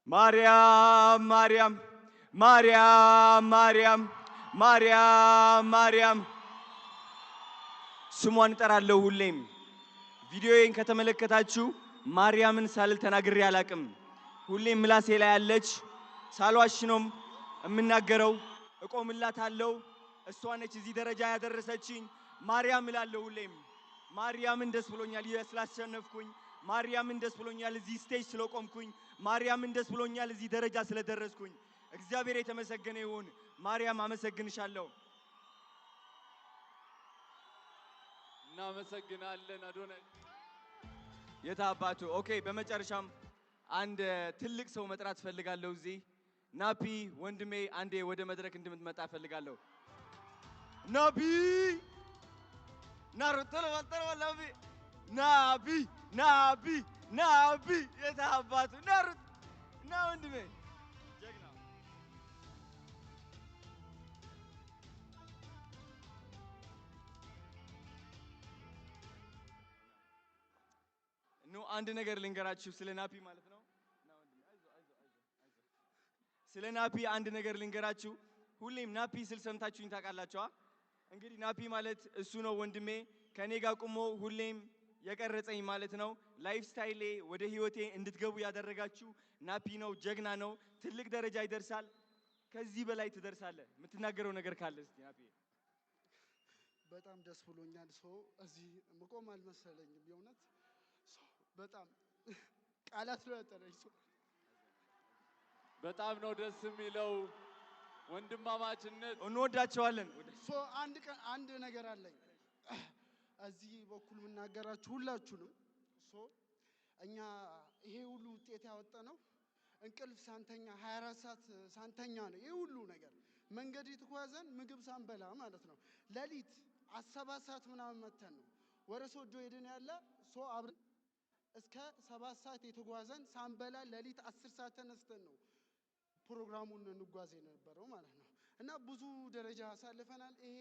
ማርያም ማርያም ማርያም ማርያም ማርያም ማርያም ስሟን እጠራለሁ ሁሌም። ቪዲዮዬን ከተመለከታችሁ ማርያምን ሳልል ተናግሬ አላቅም። ሁሌም ምላሴ ላይ ያለች፣ ሳልዋሽ ነው የምናገረው። እቆምላታለሁ። እሷ ነች እዚህ ደረጃ ያደረሰችኝ። ማርያም እላለሁ ሁሌም። ማርያምን ደስ ብሎኛል ስላሸነፍኩኝ። ማርያምን ደስ ብሎኛል እዚህ stage ስለቆምኩኝ። ማርያምን ደስ ብሎኛል እዚህ ደረጃ ስለደረስኩኝ። እግዚአብሔር የተመሰገነ ይሁን። ማርያም አመሰግንሻለሁ። እናመሰግናለን አዶናይ። የታባቱ okay። በመጨረሻም አንድ ትልቅ ሰው መጥራት ፈልጋለሁ። እዚህ ናፒ ወንድሜ አንዴ ወደ መድረክ እንድትመጣ ፈልጋለሁ። ናፒ ናሩ ቶሎ በል ቶሎ በል ናፒ ናፒ ናፒ ናፒ የታባቱ ናሩ ና ወንድሜ ጀግና። ኑ አንድ ነገር ልንገራችሁ ስለ ናፒ ማለት ነው። ስለ ናፒ አንድ ነገር ልንገራችሁ። ሁሌም ናፒ ስል ሰምታችሁኝ ታውቃላችኋ። እንግዲህ ናፒ ማለት እሱ ነው ወንድሜ፣ ከኔ ጋር ቁሞ ሁሌም የቀረጸኝ ማለት ነው። Lifestyle ኤ ወደ ህይወቴ እንድትገቡ ያደረጋችሁ ናፒ ነው። ጀግና ነው። ትልቅ ደረጃ ይደርሳል። ከዚህ በላይ ትደርሳለህ። የምትናገረው ነገር ካለ እስቲ ናፒ። በጣም ደስ ብሎኛል። So እዚህ መቆም አልመሰለኝም። የእውነት so በጣም ቃላት ነው ያጠረኝ። So በጣም ነው ደስ የሚለው ወንድማማችነት። እንወዳቸዋለን። So አንድ ቀን አንድ ነገር አለኝ እዚህ በኩል የምናገራችሁ ሁላችሁንም። So እኛ ይሄ ሁሉ ውጤት ያወጣነው እንቅልፍ ሳንተኛ፣ 24 ሰዓት ሳንተኛ ነው። ይሄ ሁሉ ነገር መንገድ የተጓዘን ምግብ ሳንበላ ማለት ነው። ሌሊት 7 ሰዓት ምናምን መተን ነው ወደ ሶዶ ሄድን ያለ። So አብረን እስከ 7 ሰዓት የተጓዘን ሳንበላ፣ ሌሊት 10 ሰዓት ተነስተን ነው ፕሮግራሙን እንጓዝ የነበረው ማለት ነው። እና ብዙ ደረጃ አሳልፈናል። ይሄ